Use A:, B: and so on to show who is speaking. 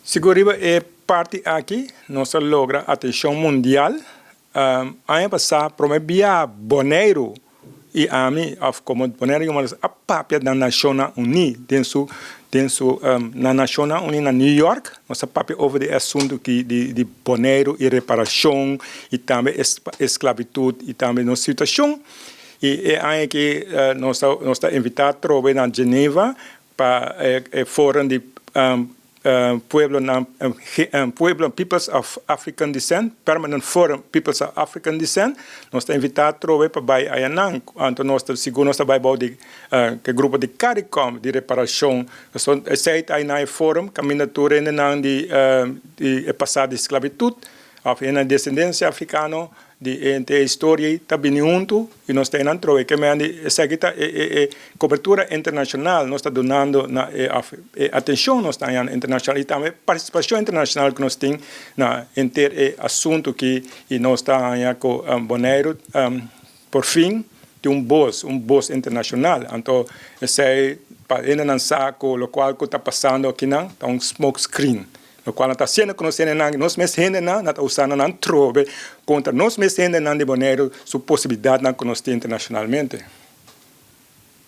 A: Sigur riba e parti aki nos a logra atenshon mundial. Aña pasá promé bia Boneiru i ami òf komo Boneiru Human Rights a papia na Nashonnan Uní den su den su na Nashonnan Uní na New York nos a papia over di e asuntu ki di di Boneiru i reparashon i tambe esklabitut i tambe nos situashon i e aña aki nos ta nos ta invitá atrobe na Geneva pa e forum di pueblonan pueblo Peoples of African Descent, Permanent Forum Peoples of African Descent, nos ta invitá atrobe pa bai ayanan, anto nos ta sigur nos ta bai bou di e grupo di Caricom di reparashon, pasobra esei ta aynan e forum kaminda tur hendenan di e pasado di sklabitut òf hendenan di desendensia afrikano Di e historia ei ta bini huntu i nos ta einan troe. Ke mende esaki ta e e kobertura internashonal nos ta dunando na e òf e atenshon nos ta hañando internashonal i tambe partisipashon internashonal ku nos tin na henter e asuntu aki i nos ta haña ku Boneiru por fin tin un bos, un bos internashonal. Anto esei pa hendenan sa ku lokual ku ta pasando akinan ta un smoke screen. Lokual nan ta hasiendo ku nos hendenan, nos mes hendenan nan ta usando nan trobe kontra nos mes hendenan di Boneiru su posibilidatnan ku nos tin internashonalmente.